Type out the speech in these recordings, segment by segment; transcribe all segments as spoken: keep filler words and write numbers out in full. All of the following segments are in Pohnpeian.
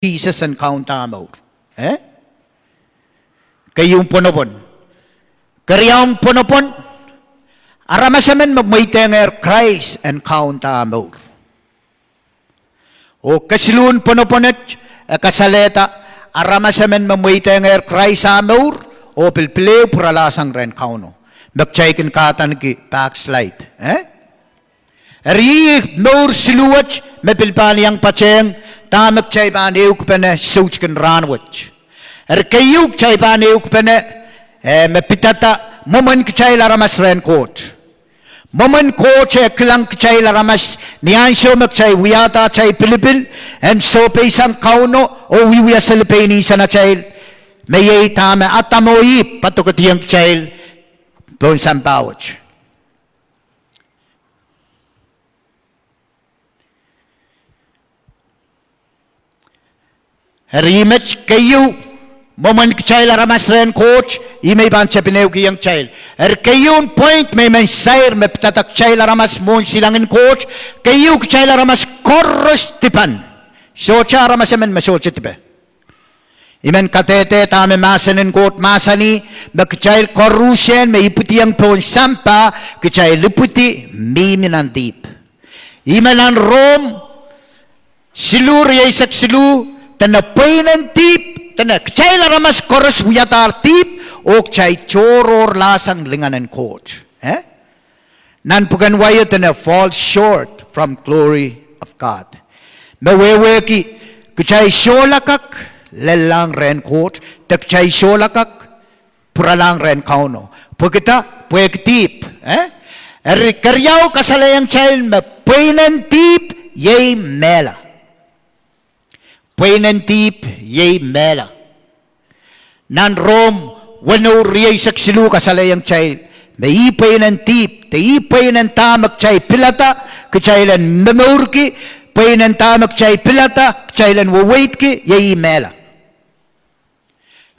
Sises en kaunda mour. Eh? Keieu pwonopwon. Keriaun pwonopwon, aramas emen me mweidehngehr Krais en kaunda mour. Oh kesiluhn pwonopwon et, e kasalehda aramas emen me mweidehngehr Krais ah mour, oh pil pil ehu pwuralahsang rehn Kauno. Me kitail kin kadaniki backslide. Eh? Eri ih mour siluh wet me pil pahn iang patehng dahme kitail pahn ehukipene soutikin rahnwet. Eri keieu kitail pahn ehukipene, eh, me pidada mwomwen kitail aramas rehn Koht. Mwomwen Koht e kilang kitail aramas ni ansou me kitail wiahda atail pilipil en sohpeisang Kauno oh wiewia seli pein insenatail, me iei dahme Adam oh Ihp padokedieng kitail pohn sampah wet. Eri met keieu, mwomwen kitail aramas rehn Koht, ih me I pahn tepin ehukihong kitail. Eri keieun point me I men sair me pidada kitail aramas mwohn silangin Koht, keieu kitail aramas koaros dipan. Sohte aramas emen me sohte dipe. I men kadehde dahme mahsen en Koht mahsanih, me kitail koaruhsie me ipwidiong pohn sampah, kitail ipwidi mihmi nan dihp. Ih me nan Rom siluh, rieisek siluh, dene pweinen dihp, dene kitail aramas koaros wiadahr dihp, oh kitail tohrohrlahsang lingan en Koht. Eh? Nan pwuken wai o dene fall short from glory of God. Me wehwehki kitail sohla kak lellahng rehn Koht, de kitail sohla kak pwuralahng rehn Kauno. Pwekida? Pwehki dihp. Eh? Eri keriau kasalehiong kitail me pweinen dihp iei mehla. Pweinen dihp iei mehla. Nan Rom weneu, rieisek siluh kasalehiong kitail me ih pweinen dihp, de ih pweinen dahme kitail pilada kitail en momourki, pweinen dahme kitail pilada kitail en weweidki, iei ih mehla.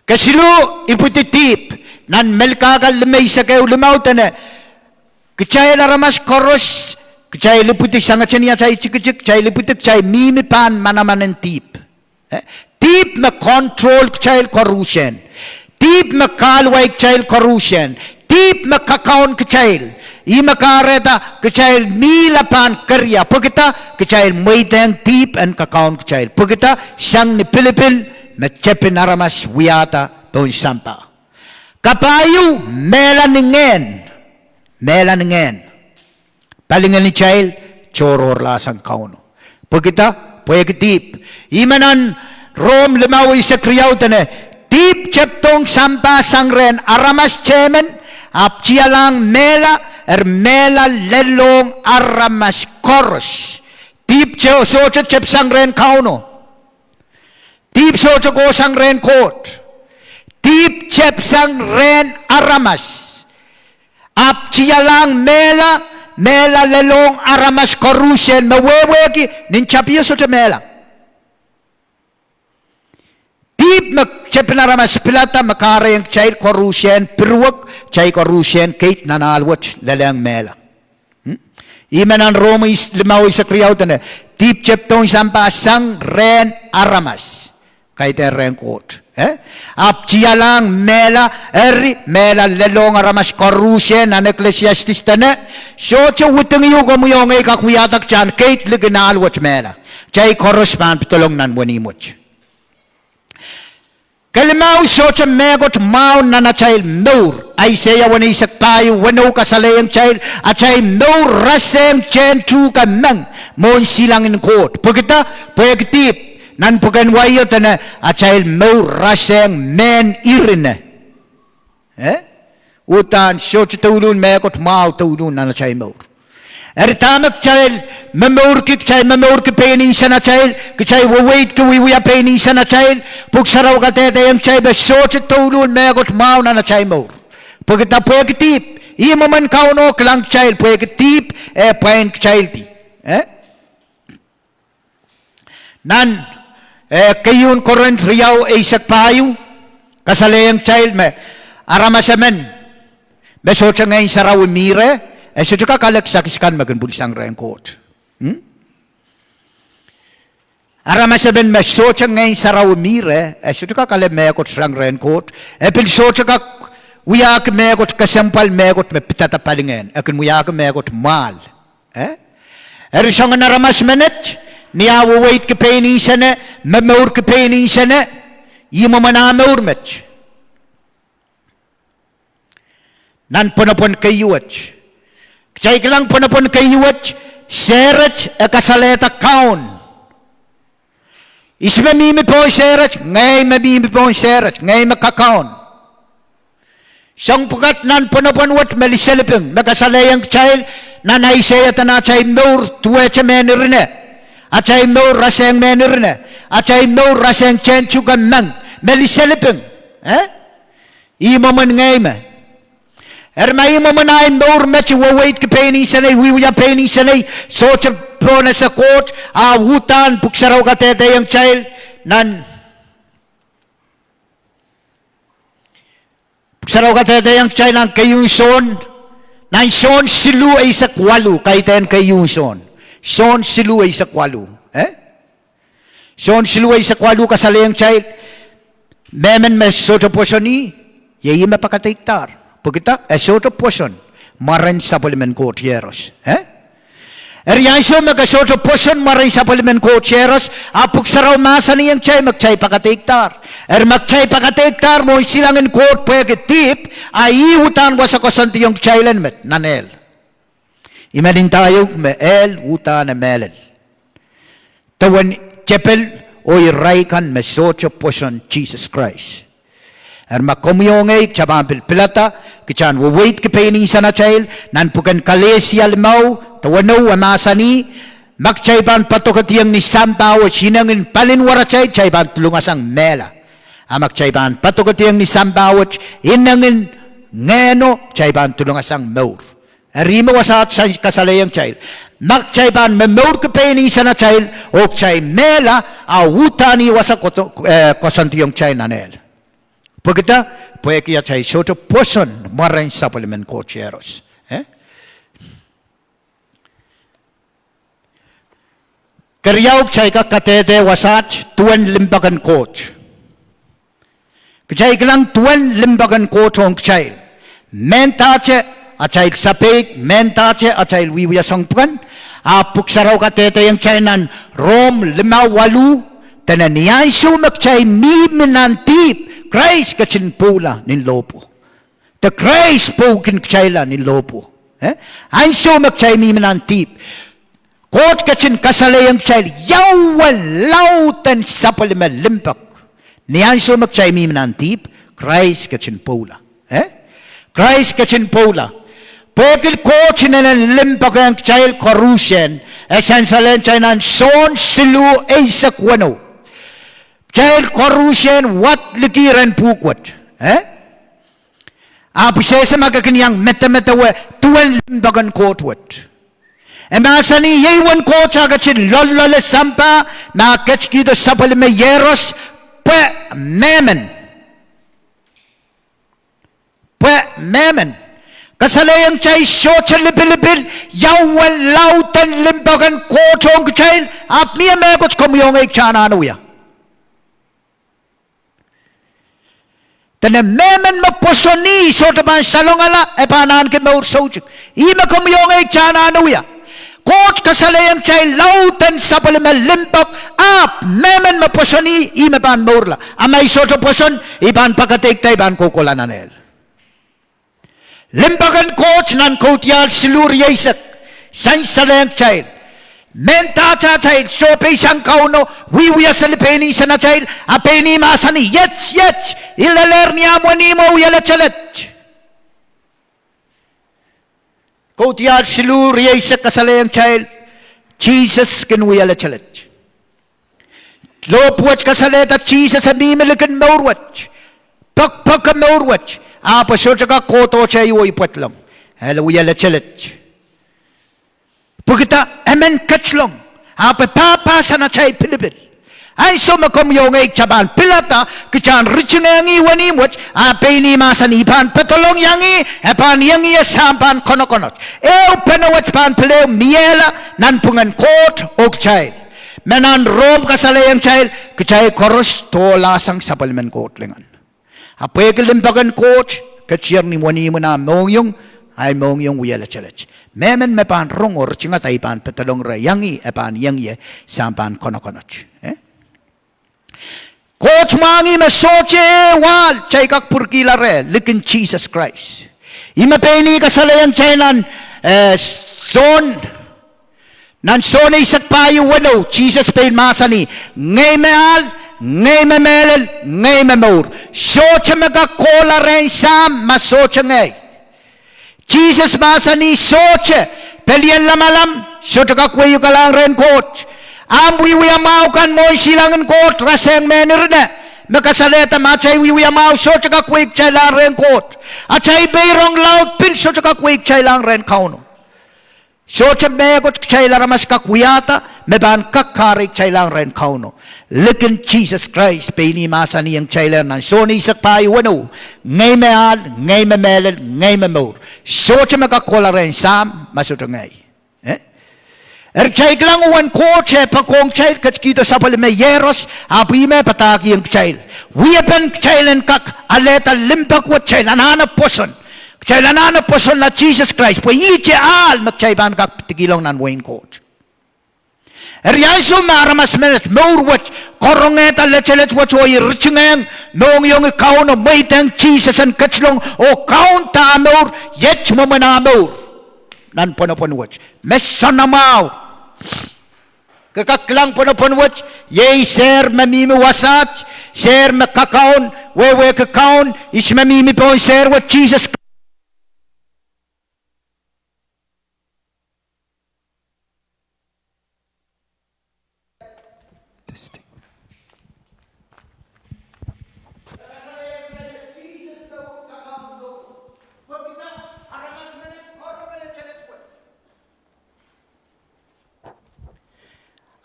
Kesiluh, ipwidi dihp. Nan Melkahka limeisek ehu limau dene kitail aramas koaros, kitail ipwidi sangete ni atail tikitik, kitail ipwidi, kitail mihmi pahn manaman en dihp. Eh? Dihp me control kitail koaruhsie. Dihp me kahluwa kitail koaruhsie. Dihp me kakaun kitail. Ih me kahrehda kitail mihla pahn keria. Pwekida? Kitail mweidehng dihp en kakaun kitail. Pwekida? Sang ni pilipil me tepin aramas wiahda pohn sampah. Kapahieu, mehla ni ngehn. Mehla ni ngehn. Palingehnitail tohrohrlahsang Kauno. Pwekida? Pwehki dihp. Ih me nan Rom limau, eisek riau dene, dihp tepdohng sampah sang rehn aramas tehmen, ahpw tialahng mehla, eri mehla lelohng aramas koaros. Dihp te-, sohte tepsang rehn Kauno. Dihp sohte kohsang rehn Koht. Dihp tepsang rehn aramas. Ahpw tialahng mehla, mehla lelohng aramas koaruhsie. Me wehwehki, nin tapio sohte mehla. Dihp me tepin aramas pilada me kahrehiong kitail koaruhsie piruwek, kitail koaruhsie keid nan ahl wet lelehng mehla. Ih me nan Rom limau, eisek riau dene, dihp tepdohng sampah sang rehn aramas, kaidehn rehn Koht. Eh? Ahpw tialahng mehla, eri mehla lelohng aramas koaruhsie. Nan Eklesiastes dene, sohte widing ieu komwi oh ngehi kak wiahda kitail en keid likin ahl wet mehla. Kitail koaros pahn pedolong nan wenihmw wet. Kelimau, sohte mehkot mwahu nan atail mour. Aiseia weneisek pahieu weneu kasalehiong kitail, atail mour rasehng tehn tuhke meng mwohn silangin Koht. Pwekida? Pwehki dihp. Nan pwuken wai o dene, atail mour rasehng mehn irine. Eh? Uhdahn sohte douluhl mehkot mwahu douluhl nan atail mour. Eri dahme kitail momourki, kitail momourki pein insenatail, kitail weweidki wiewia pein insenatail, Pwuhk Sarawi kadehdehiong kitail me sohte douluhl mehkot mwahu nan atail mour. Pwekida? Pwehki dihp. Ih mwomwen Kauno kilang kitail, pwehki dihp e pwain kitaildi. Eh? Nan, eh, keieun Korint riau, eisek pahieu, kasalehiong kitail me aramas emen me sohte Ngehn Sarawi mi reh, e sohte kak ale kisakis kan me kin pwilsang rehn Koht. Aramas emen me sohte Ngehn Sarawi mi reh, e sohte kak ale mehkot sang rehn Koht, e pil sohte kak wiahki mehkot, kesempwal mehkot me pidada palingehn, e kin wiahki mehkot mwahl. Eri soangen aramas menet, ni ah weweidki pein insene, momourki pein insene, ih mwomwen ah mour met. Nan pwonopwon keieu wet, kitail kilang pwonopwon keieu wet, Sehret e kasalehda Kaun. Ihs me mihmi pohn Sehret? Ngehi me mihmi pohn Sehret, ngehi me kakaun. Soahng pwukat nan pwonopwon wet me liseliping, me kasalehiong kitail nan Aiseia dene atail mour duwehte mehn irine, atail mour rasehng mehn irine, atail mour rasehng tehn tuhke meng, me liseliping. Ih mwomwen ngehi me. Eri ma ih mwomwen ahi mour met, weweidki pein insenei, wiewia pein insenei, sohte pohn ese Koht, a uhdahn Pwuhk Sarawi kadehdehiong kitail nan Pwuhk Sarawi kadehdehiong kitail nan keieun Sohn, nan Sohn siluh eisek waluh, kaidehn keieun Sohn, Sohn siluh eisek waluh, eh? Sohn siluh eisek waluh kasalehiong kitail, mehmen me sohte pwoson ih, iei ih me pakadeikdahr. Pwekida? E sohte pwoson mwaren sapwellimen Koht iehros, eh? Eri ansou me ke sohte pwoson mwaren sapwellimen Koht iehros, a Pwuhk Sarawi mahsanihong kitail me kitail pakadeikdahr. Eri ma kitail pakadeikdahr mwohn silangin Koht pwehki dihp, a ih uhdahn wasa koasoandiong kitail en met nan ehl. I men ndaiong me ehl uhdahn mehlel dewen tepel oh irail kan me sohte pwoson Sises Krais. Eri ma komwi oh ngehi kita pahn pil pilada, kita en weweidki pein insenatail. Nan pwuken Kalesia limau, daweno e mahsanih, ma kitail pahn padokediong ni sampah wet inengin palinwaratail, kitail pahn dolungasang mehla. A ma kitail pahn padokediong ni sampah wet inengin ngehno, kitail pahn dolungasang mour. Eri ih me wasaht Sohn kasalehiong kitail. Ma kitail pahn momourki pein insenatail oh kitail mehla, a uhdahn ih wasa koasoandiong kitail nan ehl. Pwekida? Pwehki atail sohte pwoson mwaren sapwellimen Koht iehros. Keriau, kitail kak kadehde wasaht duwen limpoak en Koht. Kitail kilang duwen limpoak en Koht ong kitail. Mendahte atail sapeik, mendahte atail wiewia soahng pwukan, a Pwuhk Sarawi kadehdehiong kitail nan Rom limau waluh, dene ni ansou me kitail mihmi nan dihp, Krais ketin pwoula nin lohpwu. De Krais pwoukin kitailla nin lohpwu. Ansou me kitail mihmi nan dihp, Koht ketin kasalehiong kitail ia uwen lauden sapwellime limpoak. Ni ansou me kitail mihmi nan dihp, Krais ketin pwoula. Krais ketin pwoula. Pwehki Koht inenen limpoak ong kitail koaruhsie, e sansalehng kitail nan Sohn siluh eisek weneu. Kitail koaruhsie wad liki rehn pwuhk wet. Ahpw sehse ma ke kin iang medemedewe duwen limpoak en Koht wet. E mahsanih, iei uwen Koht a ketin loalloale sampah me a ketikihdo sapwellime iehros pwe mehmen. Pwe mehmen. Kasalehiong kitail sohte lipilipil ia uwen lauden limpoak en Koht ong kitail, ahpw mie mehkot komwi oh ngehi kita anahne wia. Dene mehmen me pwoson ih sohte pahn salongala, e pahn ahneki mour soutuk. Ih me komwi oh ngehi kita anahne wia. Koht kasalehiong kitail lauden sapwellime limpoak, ahpw mehmen me pwoson ih, ih me pahn mourla. A ma I sohte pwoson, I pahn pakadeikda, I pahn kohkohla nan ehl. Limpoak en Koht nan Kaudiahl siluh rieisek sansalehng kitail, mendahte atail sohpeisang Kauno, wiewia seli pein insenatail, a pein ih mahsanih, iet, iet, I lelehr ni ahmw wenihmwo wie letelet. Kaudiahl siluh rieisek kasalehiong kitail, Sises kin wie letelet. Lohpwu wet kasalehda Sises e mihmi likin mour wet, poakpoake mour wet, ahpw e sohte kak kohdohte oh ipwedilong, ele wie letelet. Pwekida? E men ketilong, ahpw e pahpahsan atail pilipil. Ansou me komwi oh ngehi kita pahn pilada kitahn ritingehng wenihmw wet, a pein ih mahsanih, I pahn pedolong iang ih, e pahn iang ie sampahn konokonot. Ehupene wet pahn pil ehu, miehla nanpwungen Koht oh kitail. Me nan Rom kasalehiong kitail, kitail koaros dohlahsang sapwellimen Koht lingan. A pwehki limpoak en Koht, ketier ni wenihmw en ah mohngiong, ahi mohngiong wie letelet. Mehmen me pahn rong oh ritingada, I pahn pedolong reh, iang ih e pahn iang ie, Sahm pahn konokonot. Eh? Koht mwahngih me sohte ehu ahl kitail kak pwurkihla reh likin Sises Krais. Ih me pein ih kasalehiong kitail nan, eh, Sohn, nan Sohn eisek pahieu weneu, Sises pein mahsanih, Ngehi me ahl, ngehi me mehlel, ngehi me mour. Sohte me kak kohla rehn Sahm ma sohte ngehi. Sises mahsanih sohte, pelien lamalam sohte kak wehikahlahng rehn Koht. Ahmw wiewia mwahu kan mwohn silangin Koht rasehng mehn irine, me kasalehda ma atail wiewia mwahu sohte kak wehikitaillahng rehn Koht. Atail peirong laud pil sohte kak wehikitaillahng rehn Kauno. Sohte mehkot kitail aramas kak wiahda me pahn kak kahreikitaillahng rehn Kauno. Likin Sises Krais pein ih mahsanihong kitailehr nan Sohn eisek pahieu weneu, Ngehi me ahl, ngehi me mehlel, ngehi me mour. Sohte me kak kohla rehn Sahm ma sohte ngehi. Eh? Eri kitail kilang uwen Koht eh poakohng kitail, ketikihdo sapwellime Iehros, ahpw ih me padahkihong kitail wiepen kitail en kak alehda limpoak wet, kitail anahne pwoson. Kitail anahne pwosonla Sises Krais pwe ihte ahl me kitail pahn kak pidikihong nan wehin Koht. Eri ansou me aramas menet mour wet karongehda letelet wet oh ritingehng mohngiong Kauno, mweidehng Sises en ketilong oh kaunda ah mour, iet mwomwen ah mour nan pwonopwon wet me soanamwahu. Ke kak kilang pwonopwon wet, iei sehr me mihmi wasaht, sehr me kakaun, wehwehki kaun, ihs me mihmi pohn sehr wet? Sises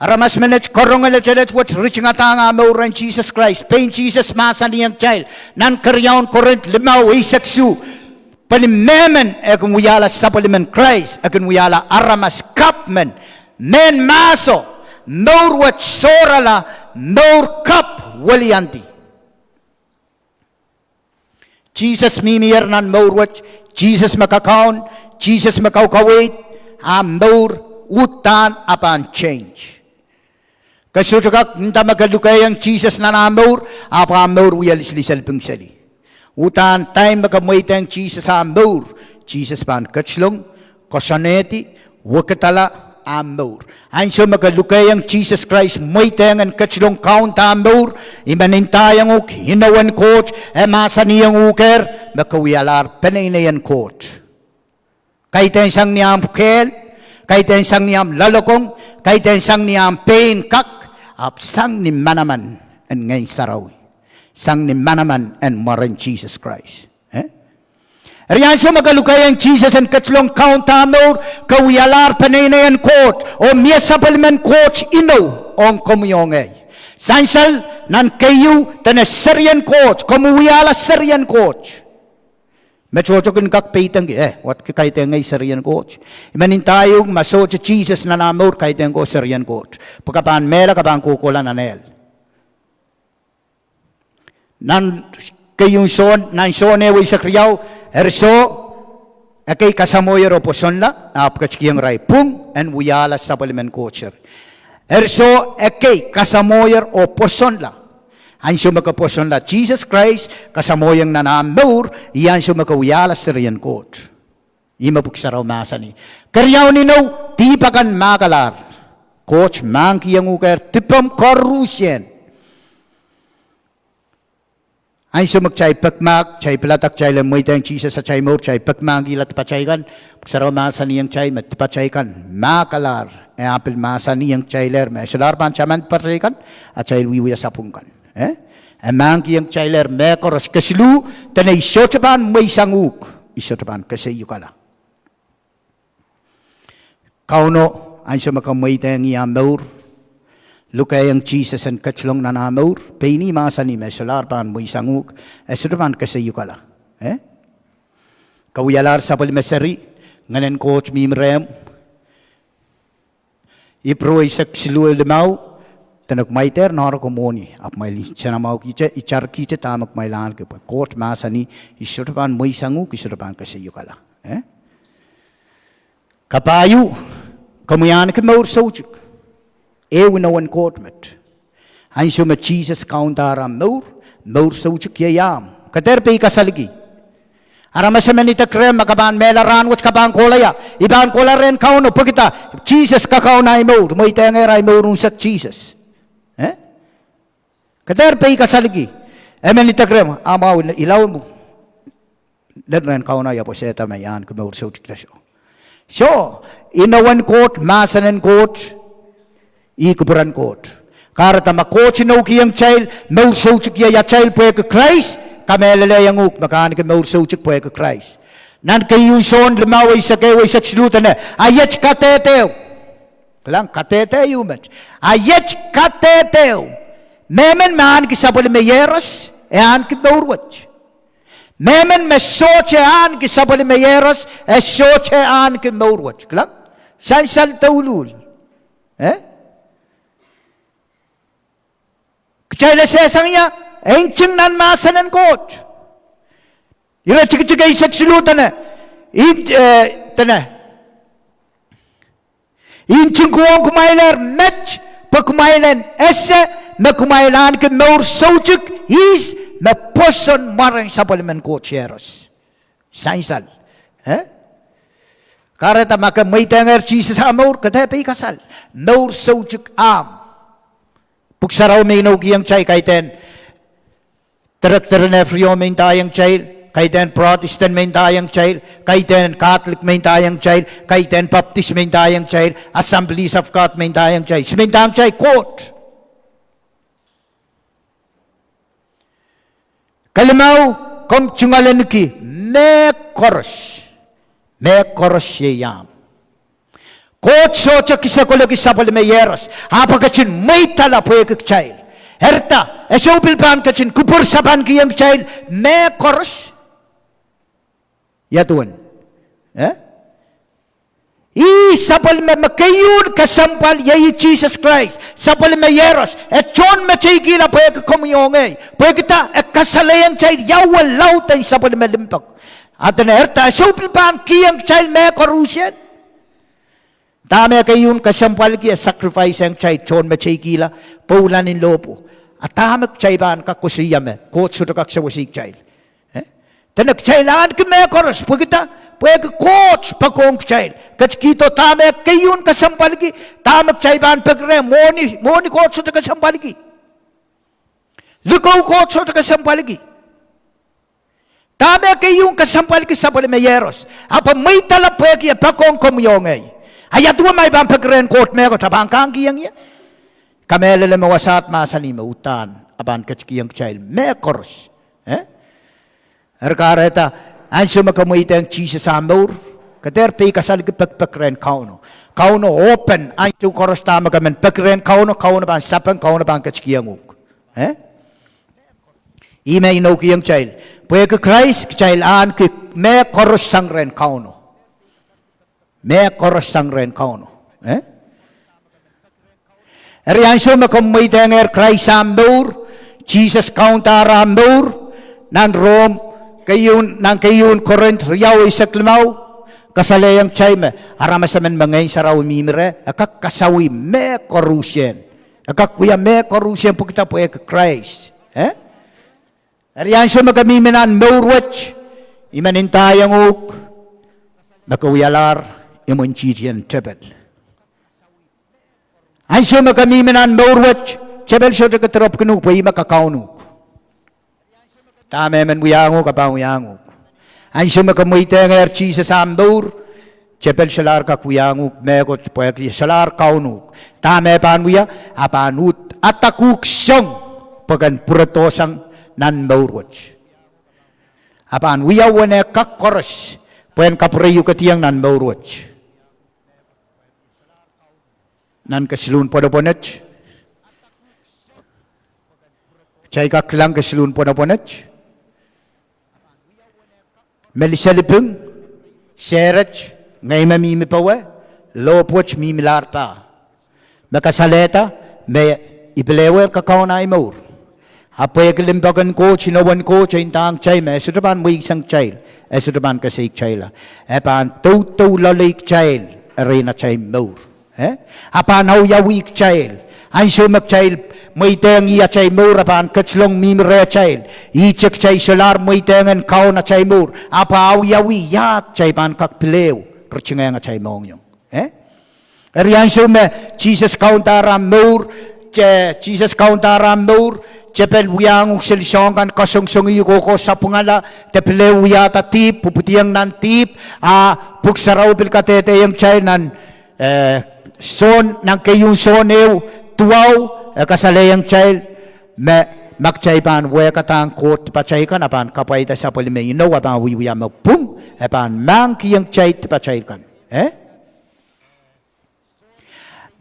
Aramas menet karonge letelet wet, ritingadahng ah mour rehn Sises Krais. Pein Sises mahsanihong kitail nan keriaun Korint limau eisek isuh, pwe ni mehmen e kin wiahla sapwellimen Krais, e kin wiahla aramas kapw men, mehn mahso, mour wet sohrala, mour kapw weliandi. Sises mihmier nan mour wet, Sises me kakaun, Sises me kaukaweid, ah mour uhdahn e pahn change. Ke sohte kak nda me ke lukehiong Sises nan ah mour, ahpw ah mour wie lisilisel pwungseli. Uhdahn time me ke mweidehng Sises ah mour, Sises pahn ketilong, koasoanehdi, wekidala ah mour. Ansou me ke lukehiong Sises Krais mweidehng en ketilong kaunda ah mour, I men ndahiong uhk, inowen Koht e mahsanihong uhkehr me ke wialahr peneineien Koht. Kaidehn sang ni ahmw kehl, kaidehn sang ni ahmw loalokong, kaidehn sang ni ahmw pein kak, ahpw sang ni manaman en Ngehn Sarawi, sang ni manaman en mwaren Sises Krais. Eh? Eri ansou me ke lukehiong Sises en ketilong kaunda ah mour, ke wialahr peneineien Koht oh mie sapwellimen Koht inou ong komwi oh ngehi. Sansal nan keieu, dene serien Koht, komw wiahla serien Koht. Me tohto kin kak peidengki, eh, wehwehki kaidehn ngehi serien Koht. I men ndahiong ma sohte Sises nan ah mour, kaidehn ko serien Koht, pwe ke pahn mehla, ke pahn kohkohla nan ehl. Nan keieun Sohn, nan Sohn ehu eisek riau, eri soh, ekei kasamwohier oh pwosonla, ahpw ketikihong irail pwung en wiahla sapwellimen Koht seri. Eri soh, ekei kasamwohier oh pwosonla. Ansou me ke pwosonla Sises Krais, kasamwohiong nan ahmw mour, ih ansou me ke wiahla serien Koht. Ih me Pwuhk Sarawi mahsanih. Keriaun inou, dihp akan mahkalahr. Koht mahkikihong uhkehr dipomw koaruhsie. Ansou me kitail pekmahk, kitail pilada kitail en mweidehng Sises atail mour, kitail pekmahkihla dipatail kan, Pwuhk Sarawi mahsanihong kitail me dipatail kan mahkalahr. E ahpw pil mahsanihong kitailehr me e solahr pahn taman dipatail kan atail wiewia sapwung kan. Eh? E mahkikihong kitailehr mehkoaros, kesiluh, dene I sohte pahn mweisang uhk, I sohte pahn keseiukala. Kauno, ansou me ke mweidehng ih ah mour, lukehiong Sises en ketilong nan ah mour, pein ih mahsanih me e solahr pahn mweisang uhk, e sohte pahn keseiukala. Eh? Ke wialahr sapwellime seri, Ngehnen Koht mihmi rehmw. Ipru eisek siluh limau, Dene kumwail dehr noahrok mwohni, ahpw kumwail nsenamwahu kihte, itar kihte dahme kumwail ahneki, pwe Koht mahsanih, I sohte pahn mweisang uhk, I sohte pahn keseiukala. Eh? Kapahieu, komwi ahneki mour soutuk. Ehu inowen Koht met. Ansou me Sises kaunda ara mour, mour soutuk iei ahmw. Ke dehr pei kasalki. Aramas emen idek rehmw, ma ke pahn mehla rahnwet, ke pahn kohla ia? I pahn kohla rehn Kauno, pwekida Sises kakaun ahi mour, mweidehngehr ahi mour unsek Sises. Eh? Ke dehr pei kasalki. Emen idek rehmw, a mwahu, I lao lel rehn Kauno ia pwesehda ma I ahneki mour soutuk de soh. Soh, inowen Koht, mahsen en Koht, ih kupwuren Koht. Kahrehda ma Koht inoukihong kitail mour soutuk iei atail pwehki Krais, kamehlelehiong uhk me ke ahneki mour soutuk pwehki Krais. Nan keieun Sohn limau eisek ehu, eisek siluh dene, a iet kadehde. Kilang, kadehde ieu met. A iet kadehde. Mehmen me ahneki sapwellime Iehros, e ahneki mour wet. Mehmen me sohte ahneki sapwellime Iehros, e sohte ahneki mour wet. Kilang, sansal douluhl. Eh? Kitail esehsang ia? E nting nan mahsen en Koht. Iretikitik eisek siluh dene, I, eh, dene, I ntingkiwohng kumwailehr met, pwe kumwail en ese me kumwail ahneki mour soutuk, ihs me pwoson mwaren sapwellimen Koht Iehros. Sansal. Eh? Kahrehda ma ke mweidehngehr Sises ah mour, ke dehr pei kasal. Mour soutuk ahmw. Pwuhk Sarawi me inoukihong kitail, kaidehn Director en F R O me ndaiong kitail, kaidehn Protestant me ndaiong kitail, kaidehn Catholic me ndaiong kitail, kaidehn Baptist me ndaiong kitail, Assemblies of God me ndaiong kitail, se me ndaiong kitail Koht. Kelimau, komw tungoaleniki mehkoaros. Mehkoaros iei ahmw. Koht sohte kisekoliki sapwellime Iehros, ahpw e ketin mweidala pwehki kitail. Erida, e sou pil pahn ketin kupwur sapankihong kitail mehkoaros. Ia duwen? Eh? Ih sapwellime me keieun kesempwal iei Sises Krais, sapwellime Iehros, e tohnmeteikihla pwehki komwi oh ngehi. Pwehkida? E kasalehiong kitail ia uwen laud en sapwellime limpoak. A dene erida, e sou pil pahn kihong kitail mehkoaruhsie. Dahme e keieun kesempwalki, e sacrifice ong kitail tohnmeteikihla pwoula nin lohpwuo. A dahme kitail pahn kak koasoia me Koht sohte kak sewese kitail? Eh? Dene kitail ahneki mehkoaros, pwekida? Pwehki Koht poakohng kitail. Ketikihdo dahme e keieun kesempwalki, dahme kitail pahn peki reh? Mwohni, mwohni Koht sohte kesempwalki. Likou Koht sohte kesempwalki. Dahme e keieun kesempwalki? Sapwellime Iehros. Ahpw e mweidala pwehki e poakohng komwi oh ngehi. A ia duwe ma I pahn peki rehn Koht mehkot, a pahn kahng kihong ie? Kamehlele me wasaht mahsanih me uhdahn a pahn ketikihong kitail mehkoaros. Eh? Eri kahrehda, ansou me ke mweidehng Sises ah mour, ke dehr pei kasalki pekipek rehn Kauno. Kauno open ansou koaros, dahme ke men peki rehn Kauno, Kauno pahn sapeng, Kauno pahn ketikihong uhk. Eh? Ih me inoukihong kitail, pwehki Krais kitail ahneki mehkoaros sang rehn Kauno. Mehkoaros sang rehn Kauno. Eh? Eri ansou me komw mweidehngehr Krais ah mour, Sises kaundahr ah mour, nan Rom keieun, nan keieun Korint riau eisek limau, kasalehiong kitail me aramas emen me Ngehn Sarawi mihmi reh, e kak kasawih mehkoaruhsie. E kak wia mehkoaruhsie pwekida? Pwehki Krais. Eh? Eri ansou me ke mihmi nan mour wet, I men ndaiong uhk me ke wialahr imwintihtien tepel. Ansou me ke mihmi nan mour wet, tepel sohte kedirepwkin uhk pwe ih me kakaun uhk. Dahme men wiahiong uhk, a pahn wiahiong uhk. Ansou me ke mweidehngehr Sises ah mour, tepel solahr kak wiahiong uhk mehkot pwehki e solahr kaun uhk. Dahme e pahn wia? A pahn uhd adakuhk song pwe ken pwuredohsang nan mour wet. A pahn wia uwen eh kak koaros pwe en kapwureiukediong nan mour wet. Nan kesiluhn pwonopwonet, kitail kak kilang kesiluhn pwonopwonet. Meliseliping, sehret, ngehi me mihmi powe, lohpwuot mihmilahr pah. Me kasalehda me I pil ewer kakaun ahi mour. A pwehki limpoak en Koht, inowen Koht, e ndahng kitail me e sohte pahn mweisang kitail, e sohte pahn kesehkitailla. E pahn doudou loalei kitail erein atail mour. Eh? A pahn awiawi kitail. Ansou me kitail mweidehng ih atail mour, a pahn ketilong mihmi rehtail. Ihte kitail solahr mweidehng en kaun atail mour. A pahn awiawi iahd kitail pahn kak pil ehu ritingehng atail mohngiong. Eh? Eri ansou me Sises kaunda ara mour, te, Sises kaunda ara mour, tepel wiahiong seli soahng kan, kasongosongih, kohkohsapwungala, de pil ehu wiahda dihp, pwupwidiong nan dihp, a Pwuhk Sarawi pil kadehdehiong kitail nan, eh, Sohn, nan keieun Sohn ehu, duwau, e kasalehiong kitail me ma kitail pahn wehkadahng Koht dipatail kan, a pahn kapwaiada sapwellime inou, a pahn wiewia me pwung, e pahn mahkikihong kitail dipatail kan. Eh?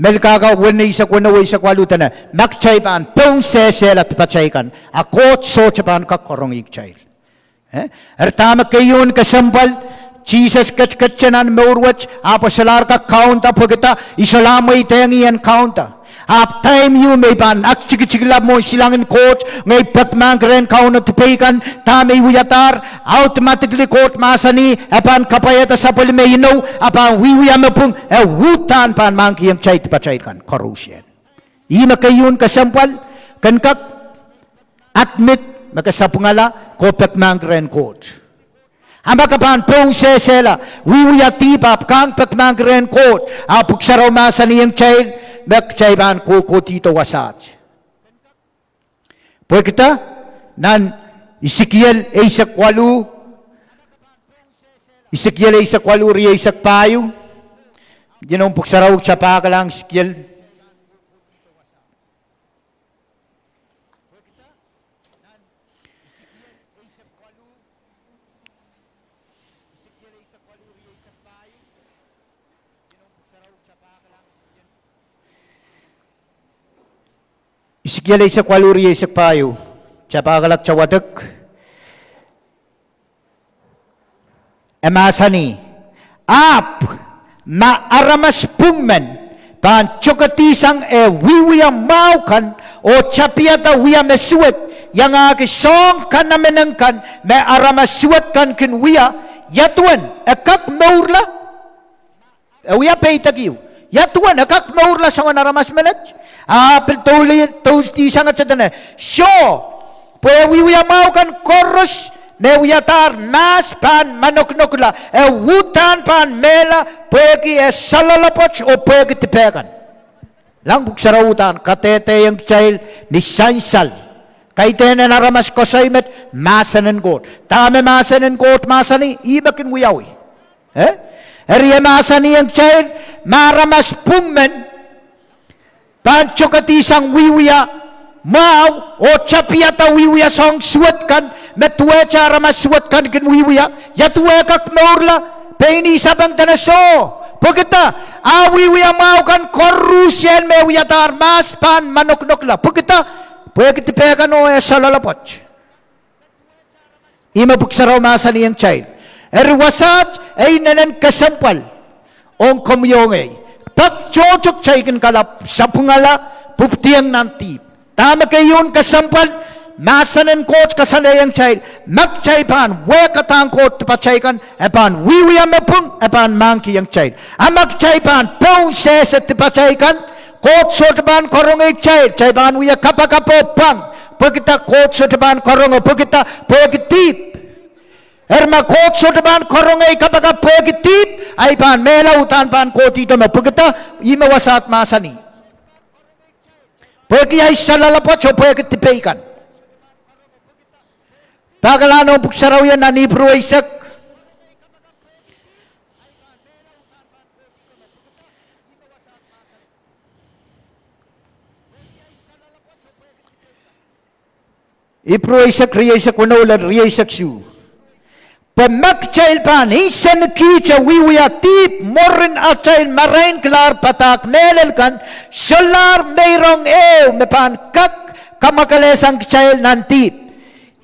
Melkahka wen eisek weneu, eisek waluh dene, ma kitail pahn poun sehsehla dipatail kan, a Koht sohte pahn kak karongih kitail. Eh? Eri dahme keieun kesempwal, Sises ketiketete nan mour wet, ahpw e solahr kak kaunda pwehki dah? I solahr mweidehng ih en kaunda. Ahpw time ieu me I pahn aktikitikla mwohn silangin Koht, ngehi pekmahk rehn Kauno dipei kan, dahme I wiadahr, automatically Koht mahsanih, e pahn kapwaiada sapwellime inou, a pahn wiewia me pwung, e uhdahn pahn mahkikihong kitail dipatail kan koarusie. Ih me keieun kesempwal, ken kak admit me ke sapwungala, ke pekmahk rehn Koht. A ma ke pahn poun sehsehla, wiewia dihp ahpw kang pekmahk rehn Koht, a Pwuhk Sarawi mahsanihong kitail me kitail pahn kohkohdihdo wasaht. Pwehki dah? Nan Esekiel eisek waluh, Esekiel eisek waluh, rieisek pahieu, inoun Pwuhk Sarawi, tapahkalahng Esekiel. Esekiel eisek waluh, rieisek pahieu, tapahkala, kita wadek. E mahsanih, ahpw ma aramas pwung men pahn tokedihsang eh wiewia mwahu kan oh tapihada wia me suwed, iangahki soahng kanamenek kan me aramas suwed kan kin wia, ia duwen, e kak mourla? E wia peidek ieu. Ia duwen, e kak mourla soangen aramas menet? A pil doulahng, doudihsang, e dene, soh, pwe wiewia mwahu kan koaros me wiadahr mahs pahn manokonokla, e uhdahn pahn mehla pwehki eh saloalopwoat oh pwehki dipehkan. Kilang, Pwuhk Sarawi uhdahn kadehdehiong kitail ni sansal. Kaidehn en aramas koasoi met, mahsen en Koht. Dahme mahsen en Koht mahsanih, ih me kin wiawi. Eh? Eri e mahsanihong kitail, ma aramas pwung men pahn tokedihsang wiewia mwahu oh tapihada wiewia soahng suwed kan me duwehte aramas suwed kan kin wiewia, ia duwe, e kak mourla? Pein ih sapeng dene soh, pwehki dah? A wiewia mwahu kan koarusie me wiadahr mahs pahn manokonokla. Pwehki dah? Pwehki dipehkan oh eh saloalopwoat. Ih me Pwuhk Sarawi mahsanihong kitail. Eri wasaht e inenen kesempwal ong komwi oh ngehi. Pak tohto kitail kin kalap sapwungala, pwupwidiong nan dihp. Dahme keieun kesempwal, mahsen en Koht kasalehiong kitail, ma kitail pahn wehkadahng Koht dipatail kan, e pahn wiewia me pwung, e pahn mahkikihong kitail. A ma kitail pahn poun sehse dipatail kan, Koht sohte pahn karonge kitail, kitail pahn wia kapakap oh pwang. Pwehki dah Koht sohte pahn karonge? Pwehki dah? Pwehki dihp. Eri ma Koht sohte pahn karonge kapakap pwehki dihp, a I pahn mehla uhdahn pahn kohdihdo me pwehki dah? Ih me wasaht mahsanih. Pwehki ahi saloalopwoat oh pwehki dipei kan. Pahkala noumw Pwuhk Sarawi nan Ipru eisek. Ipru eisek, rieisek weneu lel rieisek isuh. Pwe ma kitail pahn nsenekihte wiewia dihp mwurin atail marainkilahr padahk mehlel kan, solahr meirong ehu me pahn kak kamwakelehsang kitail nan dihp.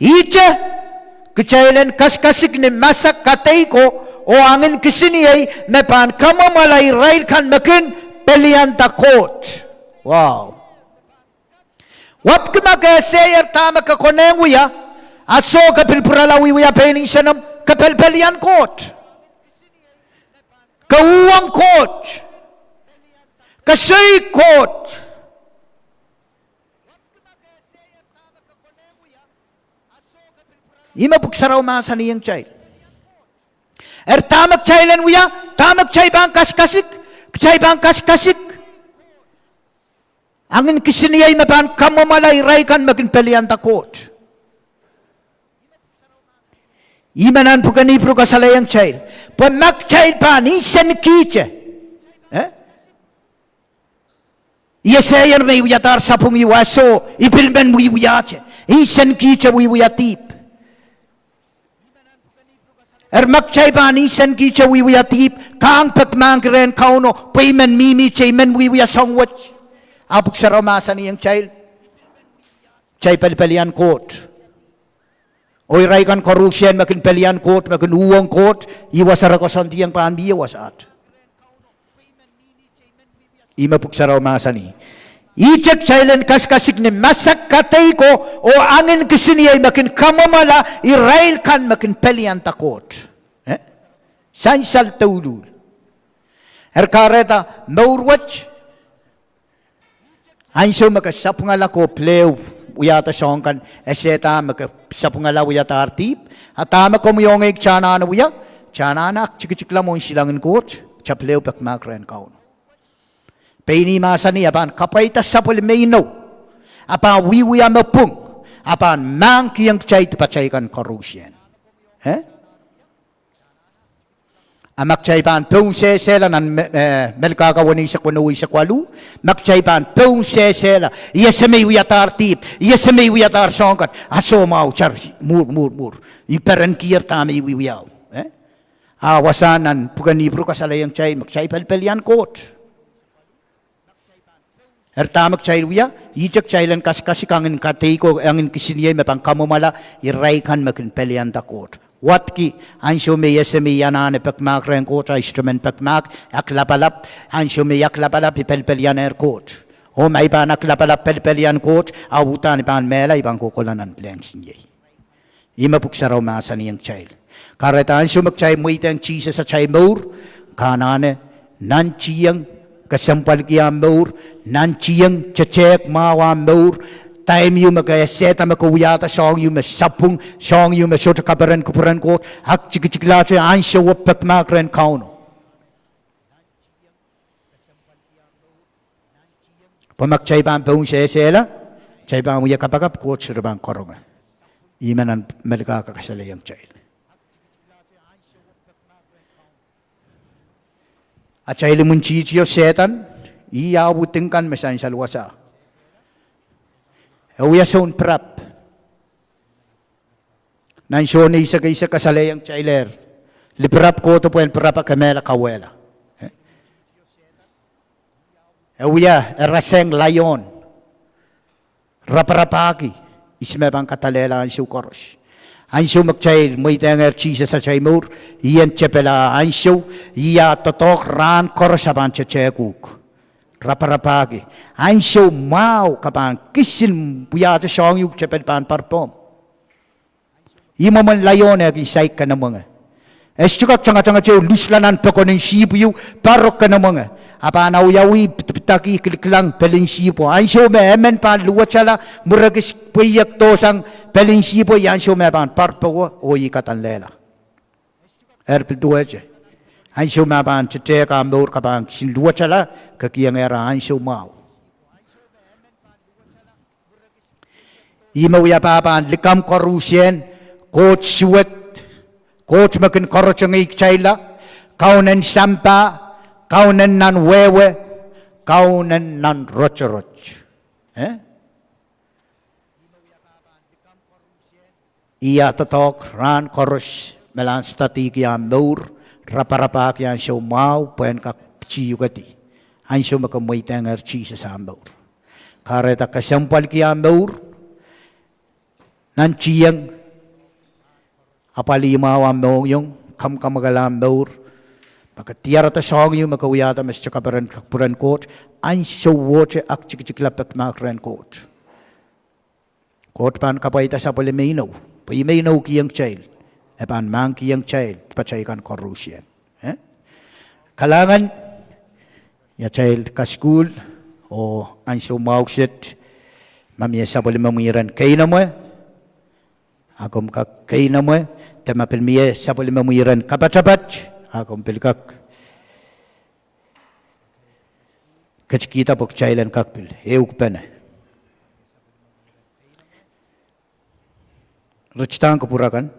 Ihte, kitail en kasikasik ni masak kadeiko oh angin kisiniei me pahn kamwomwala irail kan me kin pelianda Koht. Wow. Wadki ma ke esehier dahme ke konehng wia, a soh ke pil pwurala wiewia pein nsenomw, ke pelpelian Koht, ke uhwong Koht, ke soik Koht. Ih me Pwuhk Sarawi mahsanihong kitail. Eri dahme kitail en wia, dahme kitail pahn kasikasik, kitail pahn kasikasik angin kisiniei me pahn kamwomwala irail kan me kin pelianda Koht. Ih me nan pwuken Ipru kasalehiong kitail, pwe ma kitail pahn nsenkihte, eh? I esehier me I wiadahr sapwung ieu, a soh, I pil men wiewiahte, nsenkihte wiewia dihp. Eri ma kitail pahn nsenkihte wiewia dihp, kahng pekmahkki rehn Kauno, pwe I men mihmihte, I men wiewia soahng wet, a Pwuhk Sarawi mahsanihong kitail, kitail pelpelian Koht. Oh irail kan koaruhsie me kin pelian Koht, me kin uhwong Koht, ih wasa re koasoandiong pahn mie wasaht. Ih me Pwuhk Sarawi mahsanih. Ihte kitail en kasikasik ni masak, kadeiko, oh angin kisiniei me kin kamwomwala irail kan me kin pelianda Koht, eh? Sansal douluhl. Eri kahrehda mour wet, ansou me ke sapwungala ke pil wiahda soahng kan, esehda me ke sapwungala wiadahr dihp, a dahme komwi oh ngehi kita anahne wia, kita anahne aktikitikla mwohn silangin Koht, kita pil pekmahk rehn Kauno. Pein ih mahsanih, a pahn kapwaiada sapwellime inou, a pahn wiewia me pwung, a pahn mahkikihong kitail dipatail kan koaruhsie, eh? A ma kitail pahn poun sehsehla, nan me, eh, Melkahka weneisek weneu, eisek waluh, ma kitail pahn poun sehsehla, I ese me I wiadahr dihp, I ese me I wiadahr soahng kan, a soh, mwahu, tar, mwuhr, mwuhr, mwuhr, I perenkier dahme I wiewiahu, eh? A wasa nan pwuken Ipru kasalehiong kitail me kitail pelpelian Koht. Eri dahme kitail wia, ihte kitail en kasikasik angin kadeiko, angin kisiniei me pahn kamwomwala irail kan me kin pelianda Koht. Wadki, ansou me I ese me I anahne pekmahk rehn Koht, a I sohte men pekmahk, aklapalap, ansou me I aklapalap I pelpelianehr Koht. Oh ma I pahn aklapalap pelpelian Koht, a uhdahn I pahn mehla, I pahn kohkohla nan lehn kisiniei. Ih me Pwuhk Sarawi mahsanihong kitail. Kahrehda ansou me kitail mweidehng Sises atail mour, ke anahne nantihong kesempwalki ahmw mour, nantihong tetehk mwahu ahmw mour, time ieu me ke esehda me ke wiahda soahng ieu me sapwung, soahng ieu me sohte kaperen kupwuren Koht, aktikitikla te ansou oh pekmahk rehn Kauno. Pwe ma kitail pahn poun sehsehla, kitail pahn wia kapakap Koht sohte pahn karonge. Ih me nan Melkahka kasalehiong kitail. Atail imwintihtio Sehdan, ih ah widing kan me sansal wasa. E wia soun pirap. Nan Sohn eisek eisek kasalehiong kitailehr, lipirap kohdo pwehn pirap, a kemehla kauwehla. E wia, e rasehng laion, raparapahki ihs me pahn kadallehla ansou koaros. Ansou me kitail mweidehngehr Sises atail mour, ih en tepel ah ansou, ih ah doadoahk rahn koaros a pahn tetehk uhk. Raparapahki. Ansou mwahu ke pahn kisin wiahte soahng iuk tepel pahn poarpohmw. Ih mwomwen laion, e kin saik kene mwenge. E sohte kak tangatangete oh lusla nan pokon en sihpw ieu, poarok kene mwenge. A pahn awiawih, pidipidaki, kilkilang pelin sihpwo. Ansou me emen pahn luwetala, mwurekis, pweiek, dohsang pelin sihpwo, ih ansou me pahn poarpowe oh ih kadallehla. Eri pil duwehte, ansou me pahn tetehk ahmw mour, ke pahn kisin luwetala, ke kihong eh ansou mwahu. Ih me wia pahn likamw koaruhsie, Koht suwed, Koht me kin koarotongehr kitailla, Kaunen sampah, Kaunen nan wehwe, Kaunen nan rotorot. Eh? Ih ah doadoahk rahn koaros, me lahn studyki ahmw mour, raparapahki ansou mwahu pwehn kak pitihukedi ansou me ke mweidehngehr Sises ahmw mour. Kahrehda kesempwalki ahmw mour, nantihong apwalih mwahu ahmw mohngiong, kamwakamwakala ahmw mour, ma ke diarada soahng ieu me ke wiahda me sohte kaperen kupwuren Koht, ansowohte aktikitikla pekmahk rehn Koht. Koht pahn kapwaiada sapwellime inou, pwe ih me inoukihong kitail, e pahn mahkikihong kitail dipatail kan koarusie. Eh? Kalahngan, ia atail kasukuhl, oh ansou mwahu kiset, ma mie sapwellimomwi iren keinemwe, a komw kak keinemwe, de ma pil mie sapwellimomwi iren kapatapat, a komw pil kak ketikihda pwe kitail en kak pil ehukipene. Ritidahng kupwur akan.